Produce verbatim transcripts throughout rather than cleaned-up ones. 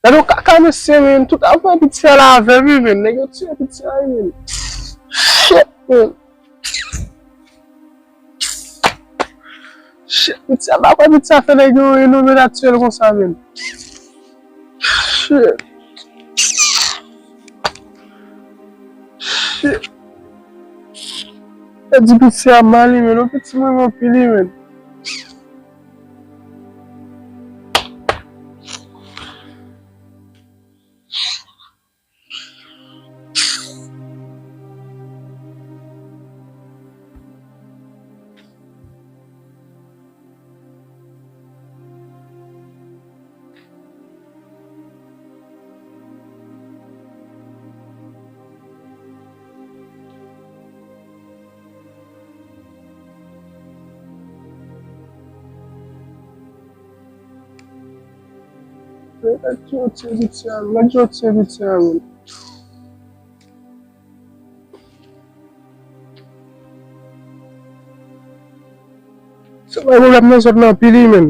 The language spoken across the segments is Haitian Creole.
Gade yon kaka mesye, men. Tout afè piti a la avè m, wi, men. Nèg yo tiye piti a, wi, men. Shit, men. Shit, piti a, m pa kwè piti a fè nèg yo renmen l atyèl konsa, men. Shit. Shit. Yo di piti a mal, wi, men. Yon piti mwen anpil, wi, men. Mwen ak yon ti piti a, mwen ak yon ti piti a, men. Se pa pwoblèm nan, zòt nan anpil, wi, men.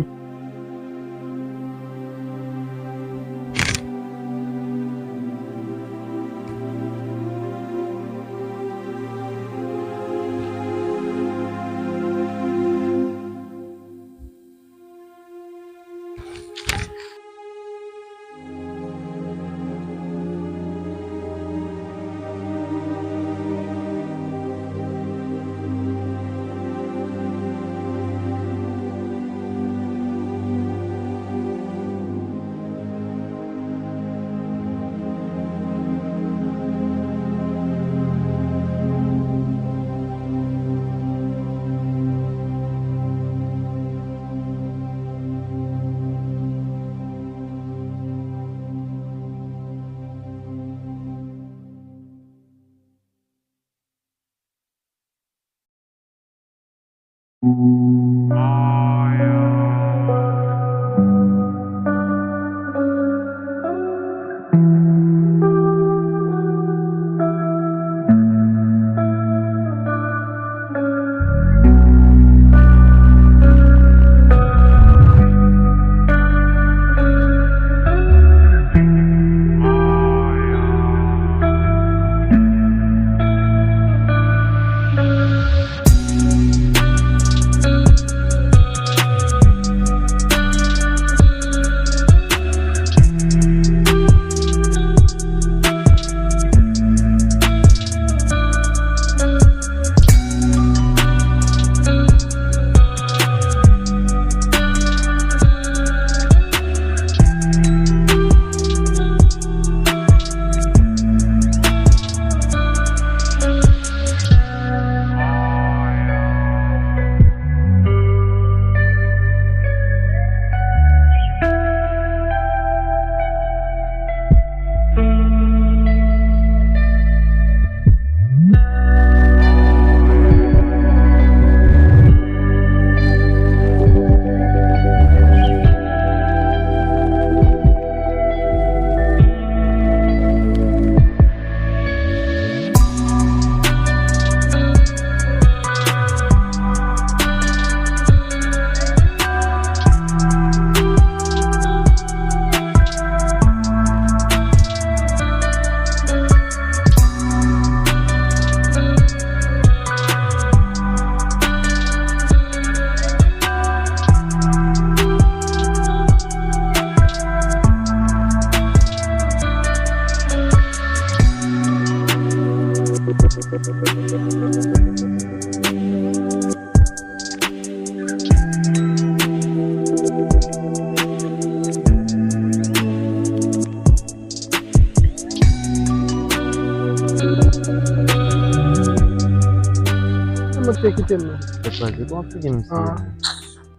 Mwen te kite l, non.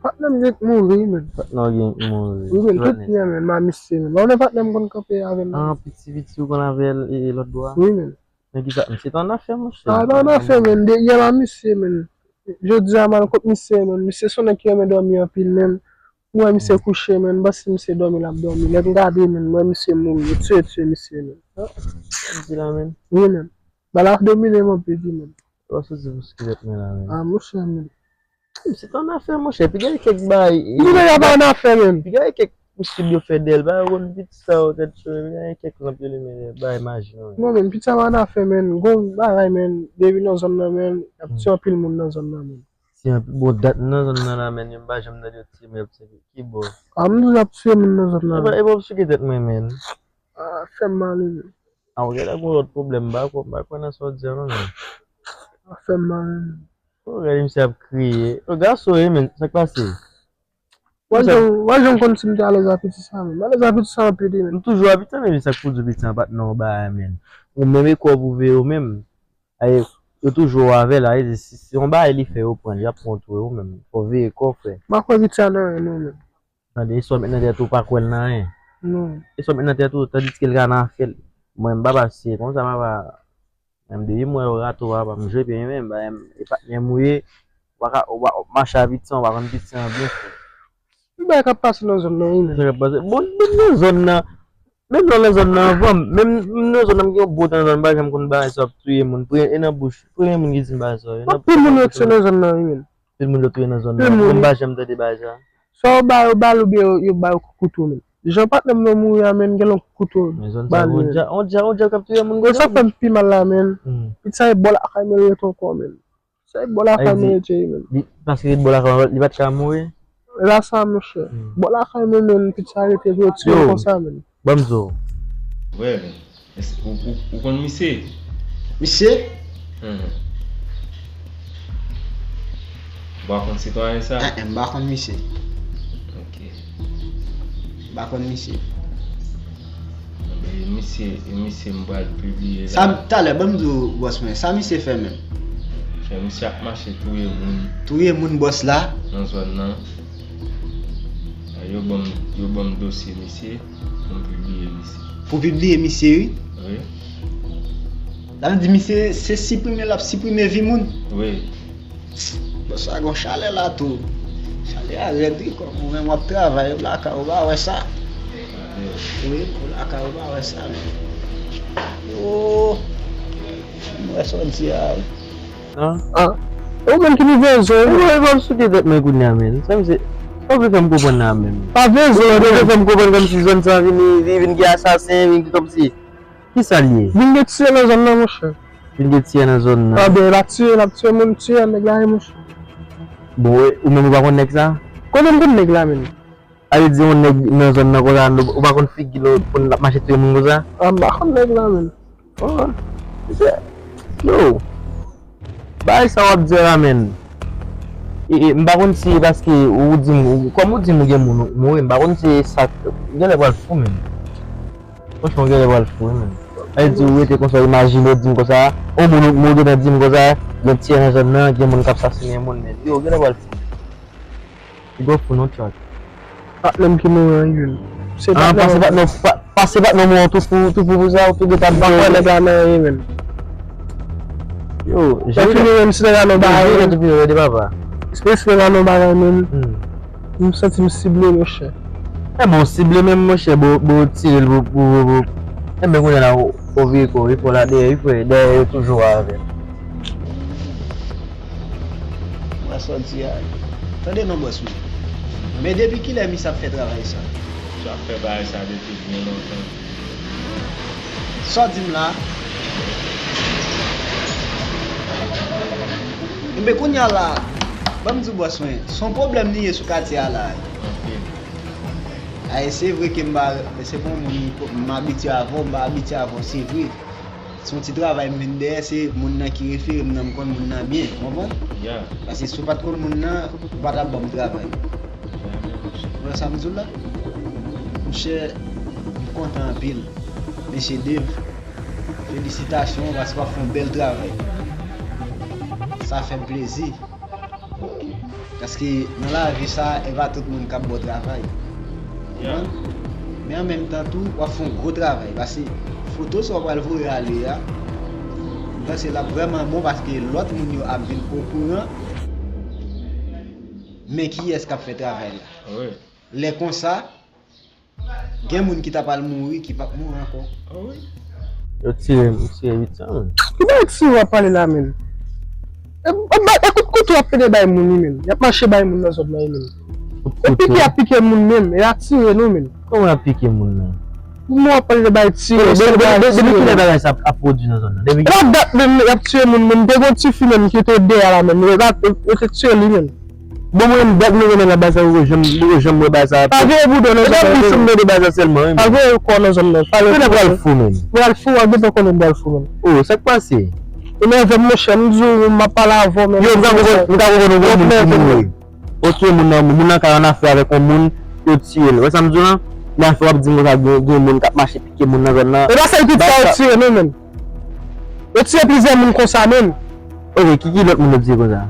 Patnè m genlè mouri, men. Patnè w genlè mouri. Wi, men, tout byen, men, m a misye, men. Ou konnen patnè m konn kanpe avè l, non. Ah, piti, piti, ou konn avè l, e, e lòt bò a? Wi, men. Men ki sa, misye t annafè, monchè. Ah, t annafè, men. Dèyè m a misye, men. Jodi a, m al kot misye, men. Misye se yon nèg ki renmen dòmi anpil, men. M wè misye kouche, men. M panse misye dòmi, l ap dòmi. Lè m gade, men, m wè misye mouri. Yo tiye, tiye misye, men. Ah, sa w di la, men? Wi, men. Bal ap domine m anpil, wi, men. Ou pa soti pou skilèt mwen la, men. Ah, monchè, men. Misye t annafè, monchè. Piga gen kèk bagay, e, piga gen kèk, piga gen kèk Sud yo fè dèyè l, ba yo konn piti sa yo tèt cho, gen kèk lanp yo limen dèyè, bay maji non. Non, men piti sa pa nan afè, men gon bagay, men depi nan zòn nan, men y ap tiye anpil moun nan zòn nan, men. Si anpil, bon, dat nan zòn nan la, men yo m pa janm tande yo tiye moun, y ap tiye ki bò? A, m di y ap tiye moun nan zòn nan. E pa, e pa w souke tèt mwen, men. A, fè m mal, wi. A, ou genlè gon lòt pwoblèm, m pa kwè, m pa kwè nan sa w di a non, men. A, fè m mal, wi. Ou gade misye ap kriye. Ou gason, wi, men, sa k pase? Wè jan, wè jan m konn si m te alèz ak piti sa, men. M alèz ak piti sa anpil, wi, men. M toujou ap tande, men sa k pou di piti sa pa t nan yon bagay, men. Ou menm e kò pou veye ou menm. Ay, yo toujou avè l, ay, si, si yon bagay li fè yo pran l, y ap pran w tou, wi, ou menm. Fò w veye kò w, frè. M pa kwè piti sa nan anyen, non, men. Tande, e sa w met nan tèt ou pa kwè l nan anyen. Non. E sa w met nan tèt ou, tandiske l ka nan afè l. Mwen, m pa pase konsa, m pa, menm depi m wè w rate w pa, m jwe pye, men, ba, e patnè m ou ye, w pa ka, w pa, w mache a piti an, w pa konn piti an byen fè. Yon bagay k ap pase nan zòn nan, wi, men. Sa k ap pase? Bon, bon, nan zòn nan, menm nan, nan zòn nan anvan, menm nan zòn nan, m gen yon bout nan zòn, m pa janm konn bagay sa ap touye moun. Premye, e nan bouch, premye moun ki di m bagay sa yo. Anpil moun yo tiye nan zòn nan, wi, men. Anpil moun yo touye nan zòn nan. Anpil moun. Bon, m pa janm tande bagay sa. Swa yo ba yo bal oubyen yo, yo ba yo kout kouto, men. Jan patnè m nan mouri a, men, gen lòt kout kouto. Men zòn sa, on dja, on dja, on dja k ap touye moun konsa. Sa fè m pi mal la, men. Piti sa e bò lakay mwen rete ankò, men. Sa e bò lakay mwen rete, men. Li, paske li bò lakay mwen, li pa t ka mouri? La sa, monchè. Bò lakay mwen, men, piti sa rete pou yo tiye l konsa, men. Ban m di w. Wè, men. Èske ou, ou, ou konn misye? Misye? Mhm. Ou pa konn sitwayen sa? Eh, eh, m pa konn misye. Ok. M pa konn misye. Enben, e misye, e misye m pral pibliye la. Sa, talè, ban m di w, bòs mwen, sa misye fè menm? Fè misye ap mache touye moun. Touye moun, bòs la? Nan zòn nan. Yo ban m, yo ban m dosye misye. Pou m pibliye misye. Pou pibliye misye, wi? Wi. Sa vle di misye se siprime l ap siprime vi moun? Wi. Bon, sa gon chalè la tou. Chalè a rèd, wi, kòm ou menm w ap travay, ou lakay ou pa wè sa. Wi, ou lakay ou pa wè sa, men. Yo, m wè sa w di a, wi. An? Ah. E ou menm ki ni vezon, wi. Ou pa sou tèt mwen kounye a, men. Sa misye, sa w vle fè m konprann la menm? Pa vezon, ou vle fè m konprann kòmsi zòn sa vin, vin, vin gen asasen, vin gen kòmsi. Kisa l ye? Vin gen tiye nan zòn nan, monchè. Vin gen tiye nan zòn nan. Ah, ben, l ap tiye, l ap tiye moun, tiye nèg la, wi, monchè. Bon, e, ou menm ou pa konn nèg sa? Kote m konn nèg la, menm? Ale di yon nèg nan zòn nan konsa, ou pa konn figi l, ou konn l ap mache touye moun konsa? Ah, m pa konn nèg la, menm. Oh, misye, yo. Bagay sa w ap di la, menm. E, e, m pa konn si e paske ou di m, ou, kòm ou di m ou gen moun ou mouri, m pa konn si e sa, ou genlè pral fou, menm. Franchman, ou genlè pral fou, wi, menm. Sa vle di ou rete konsa, imajine w di m konsa, yon moun ou mouri gentan di m konsa, gen tiye nan zòn nan, gen moun k ap sasinen moun, menm. Yo, ou genlè pral fou. Li gwo fou non, Chak. Patnè m ki mouri an youn. Se ah, patnè pase m patnè, pa, pase patnè m an tou fou, tou fou pou sa, ou tou gentan. M pa kwè nèg la nan anyen, menm. Yo, jere. Fini menm si nèg la nan bagay, menm. Jere tou fini, rete papa. Espere si nèg la nan bagay, menm. Hmm. M santi m sible, monchè. Enben, w sible menm, monchè, bo, bo tire l, bo, bo, bo, bo. Enben, kounye a la, ou, ou vire kò w, wi, fò la dèyè, wi, frè, dèyè yo toujou avè l. Wè sa w di a. Tande non, bòs mwen. Men depi kilè misye ap fè travay sa? Misye ap fè bagay sa depi byen lontan. Sa w di m la? Enben, kounye a la, ban m di w, bòs mwen, se yon pwoblèm li ye sou katye a la. Anpil. Aye, se vre ke m pa, se pa yon moun m abitye avè w, m pa abitye avè w, se vre. Se yon ti travay m vin dèyè, se moun nan ki refere m nan, m konn moun nan byen, ou konprann? Yeah. Paske si w pa t konn moun nan, ou pa t ap ban m travay. Yeah, men monchè. Ou wè sa m di w la? Monchè, m kontan anpil. Mesye Dave, felisitasyon paske w ap fè yon bèl travay. Sa fè m plezi. Paske nan lavi sa, e pa tout moun k ap ba w travay. Ou konprann? Men an menm tan tou, w ap fè yon gwo travay. Paske foto sa w pral voye ale a, m panse l ap vrèman bon paske lòt moun yo ap vin okouran men kiyès k ap fè travay la. Wi. Lè konsa, gen moun ki ta pral mouri ki p ap mouri ankò. Ah wi. Yo tire m, m tire uit san, menm. Ki bagay tire w ap pale la, menm? E, e, e kout kouto y ap pede bay moun, wi, menm. Y ap mache bay moun nan zòn nan, wi, menm. E pike y ap pike moun, menm. E a tire nou, menm. Kòman y ap pike moun nan? Pou mwen, w ap pale de bay tire, de bay tire. Depi kilè bagay sa ap pwodui nan zòn nan? Depi kilè? E pa dat menm y ap tire moun, menm. Te gen yon ti fi menm ki te dèyè la menm. Yo te tire li menm. Bon, mwen menm, dat mwen renmen nan baz la, mwen janm, mwen janm wè baz sa. Pa veye bouda nan zòn nan. E pa bouch ou m tande baz la sèlman, wi. Pa veye kò nan zòn nan. Pale pou mwen. Pral fou, menm. Pral fou, an gentan konnen pral fou, menm. O, sa k pase? Enève m, monchè, m di w, m ap pale avè w, menm. Yo, m ka konprann, m ka konprann yon gwo moun ki mouri. Yo tiye moun nan, moun nan ka annafè avèk yon moun, yo tiye l. Wè sa m di w lan? Nan afè w ap di m konsa gen, gen moun k ap mache pike moun nan zòn nan. E pa sèl pitit sa yo tiye non menm. Yo tiye plizyè moun konsa menm. Ok, ki, ki lòt moun yo tiye konsa?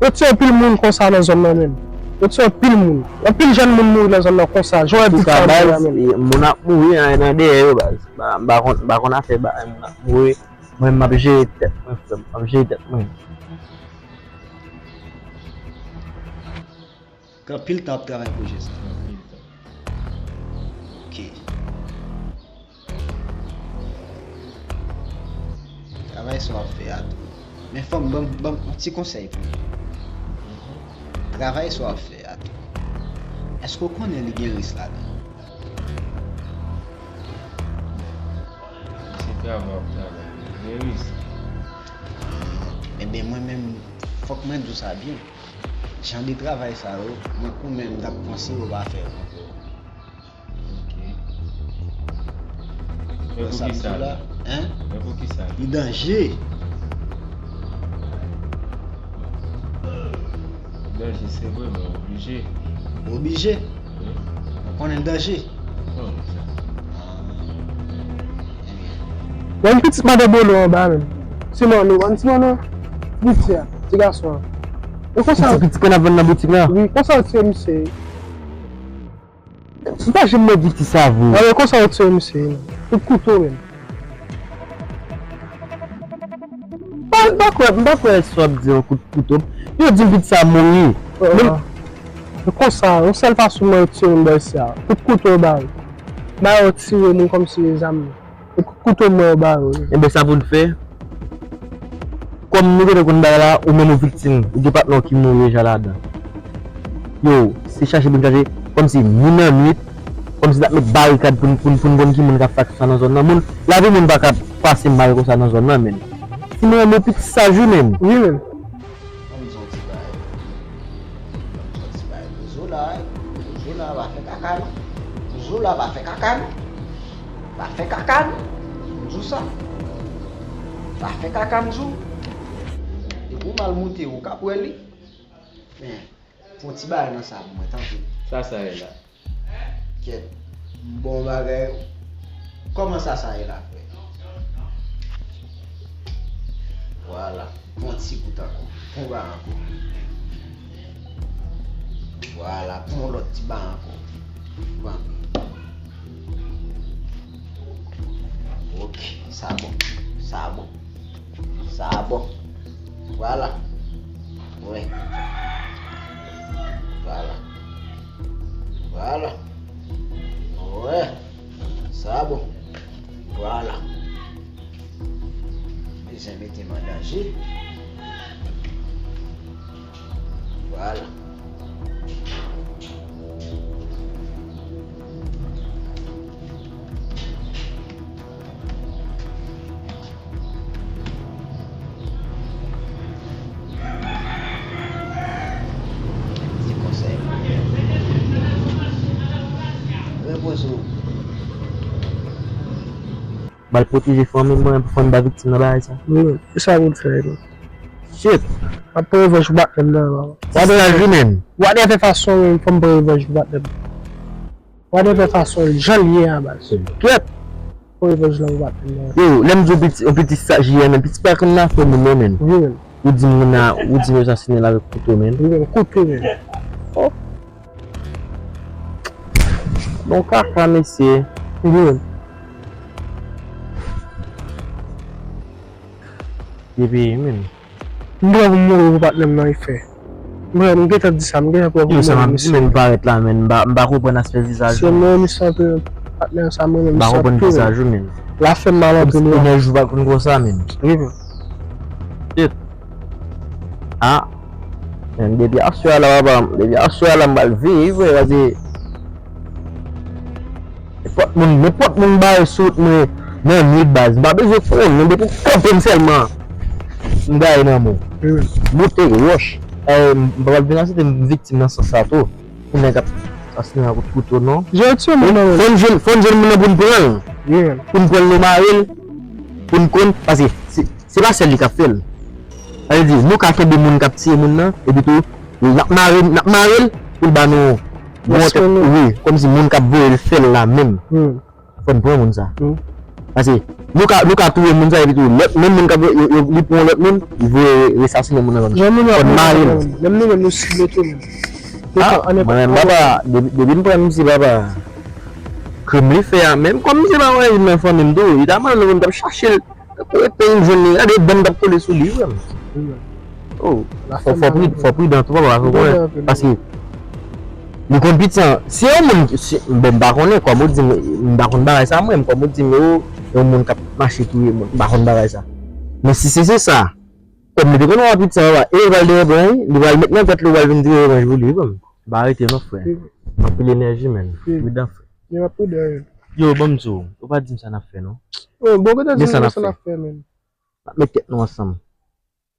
Yo tiye anpil moun konsa nan zòn nan menm. Yo tiye anpil moun. Anpil jèn moun mouri nan zòn nan konsa. Jan w wè pitit sa yo mouri la menm. Moun ap mouri nan dèyè yo baz. M pa konn, m pa konn afè bagay moun ap mouri. Mwen m ap jere tèt mwen frè m. M ap jere tèt mwen. Gen anpil tan w ap travay pwojè sa. Anpil tan. Ok. Travay sa w ap fè a tou. Men fò m ban m, ban m yon ti konsèy pou ou. Travay sa w ap fè a tou. Èske w konnen li gen risk ladan? Se travay w ap travay. Gen risk. Enben mwen menm, fòk mwen di w sa byen. Jan de travay sa yo, mwen ou menm m t ap panse yo pa fè yo ankò. Ok. Men poukisa la? Hein? Men poukisa? Li danje. Li danje, se vre, men oblije. Oblije? Wi. Ou konnen l danje? Mwen konnen sa. Bon, pitit madan Bolo anba menm. Ti Manno, bann Ti Manno, piti a, ti gason an. E konsa. Piti, piti ke n ap vann nan boutik la? Wi, konsa yo tiye misye. M pa janm wè piti sa vre. Anben konsa yo tiye misye, kout kouto menm. M pa, m pa kwè, m pa kwè sa w ap di an kout kouto. Yo di m piti sa mouri. Menm. E konsa, yon sèl fason mwen yo tiye moun bò isi a. Kout kouto yo ba yo. Ba yo tire moun kòmsi se zam. E kout kouto m wè yo ba yo. Enben sa pou n fè. Kòm nou gentan konn bagay la, ou menm ou viktim, ou gen patnè w ki mouri deja ladan. Yo, se chache pou n chache, kòmsi ni nan nwit, kòmsi n ap met barikad pou n, pou n, pou n konn ki moun k ap fè sa nan zòn nan. Moun, lavi moun pa ka pase mal konsa nan zòn nan, menn. Ti mwen renmen piti saj wi, menn. Wi, menn. Ban m di w ti bagay. Ban m di w ti bagay. Bouzola, bouzola pa fè kaka non. Bouzola pa fè kaka non. Pa fè kaka non. M di w sa. Pa fè kaka m di w. Depi w mal moute, ou k ap wè li. Men, fè yon ti bagay nan sa pou mwen, tanpri. Sa sa ye la? Kyèt. Bon bagay. Kòman sa sa ye la, frè? Vwala. Pran yon ti bout ankò. Pran yon ba ankò. Vwala. Pran yon lòt ti ba ankò. Pran. Ok. Sa bon. Sa bon. Sa bon. Vwala. Wi. Vwala. Vwala. Wi. Sa bon. Vwala. Bezwen mete m an danje. Vwala. Ti konsèy. Repoze w. M al pwoteje fanmi mwen pou fanmi m pa viktim nan bagay sa. Wi, e sa pou n fè wi. Shit. M ap pran revanj pou patnè m nan, baba. Whatever fason, wi, fò m pran revanj pou patnè m. Whatever fason, jan l ye a, baz. Kyèt. Pran revanj lan pou patnè m nan. Yo, lè m di w piti, yon piti saj ye a, men piti pa konn nan afè moun non, menn. Wi, menn. Ou di moun nan, ou di m yo asasinen l avèk kouto, menn. Wi, menn, kouto, menn. Oh. Bon kaka, mesye. Wi, menn. Depi, menn. M pran pou m mouri pou patnè m nan, e fè. M gentan di sa, m gentan pran pou m mouri, mesye. Yo, sa m ap di, menn, m parèt la, menn, m pa, m pa konprann aspè vizaj ou. Se mwen, mesye, anpil patnè sa, mwen menm, m pa konprann vizaj ou, menn. Lafè m mal anpil, wi. Enèji w pa konn konsa, menn. Wi, menn. Shit. Ah. Menn, depi aswè a la, papa, depi aswè a la, m pral veye, wi, frè, paske Nenpòt moun, nenpòt moun bare sou wout mwen nan nwit baz. M pa bezwen konnen, depi w kanpe m sèlman, m gaye nan men w. Moute wòch. Eh, m pa pral vin asiste m viktim nan sans sa tou. Pou nèg ap asasinen ak kout kouto, non. Fò n jwenn, fò n jwenn moun nan pou n pran l. Pou n pran l, nou mare l. Pou n konn, paske se, se pa sèl li k ap fè l. Sa vle di, nou ka kenbe moun k ap tiye moun nan, epi tou, n ap mare, n ap mare l pou l ba nou bon tèt, wi, kòmsi moun k ap voye l fè l la menm. Fò n pran moun sa. Paske nou ka, nou ka touye moun sa, epi tou, lòt, menm moun k ap voye, yo, yo, li pran lòt moun, li voye resasinen moun nan. Fò n mare l. Menm nou menm, nou sible tou menm. Ah, mwen menm, papa, depi, depi m pran misye, papa, krim li fè a, menm kòm misye pa wè youn nan fanmi m tou, li ta mande nou pou n t ap chache l. Pou ete m jwenn li, gade bann k ap kole sou li, frè m. Oh, fò, fò pri-, fò pridan tou, papa, fò konnen. Paske li konn piti an. Si yon moun, si, bon, m pa konnen, kòm ou di m, m pa konn bagay sa, mwen, kòm ou di m, yo, yon moun k ap mache touye moun, m pa konn bagay sa. Men si se, se sa, kòm li te konn wè piti an, papa, e li pral derepann, li pral met nan tèt li, ou pral vin tire revanj pou li, wi, frè m. M pa rete non, frè. Anpil enèji, menn. Pridan, frè. Yo, ban m di w, ou pa di m sa n ap fè, non. Bon, kote di m sa n ap fè, menn? N ap met tèt nou ansanm.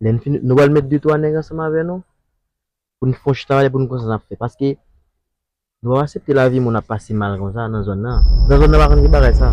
Lè n fini, nou pral met de twa nèg ansanm avè nou pou n fè yon chita pale pou n konn sa n ap fè. Paske nou p ap aksepte lavi moun ap pase mal konsa nan zòn nan. Nan zòn nan pa konn gen bagay sa.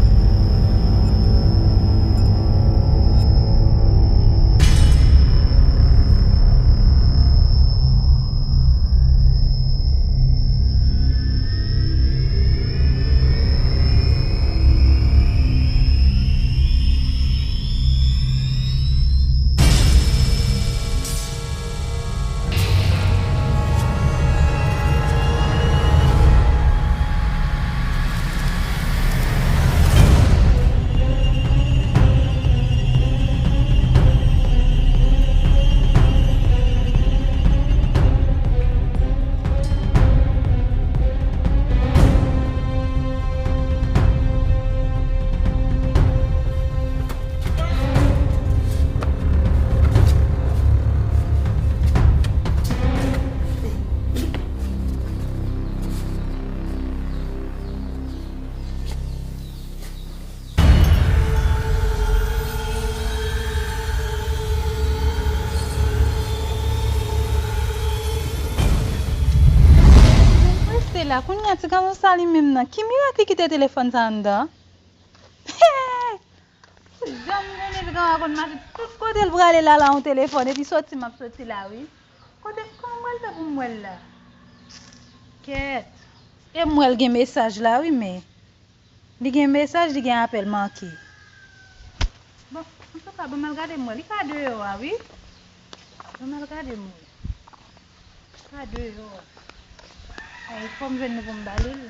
Rete la, kounye a ti gason sa li menm nan. Ki mirak li kite telefòn sa anndan? Janm konnen ti gason a konn mache tout kote l prale la, la yon telefòn, epi soti m ap soti la wi. Kote, kòman m pral fè pou m wè l la? Kèt. E m wè l gen mesaj la wi, men li gen mesaj, li gen apèl manke. Bon, antouka, ban m al gade m wè. Li ka deyò a wi. Ban m al gade m wè. Li ka deyò a. Ay, fò m jwenn li pou m ba li l.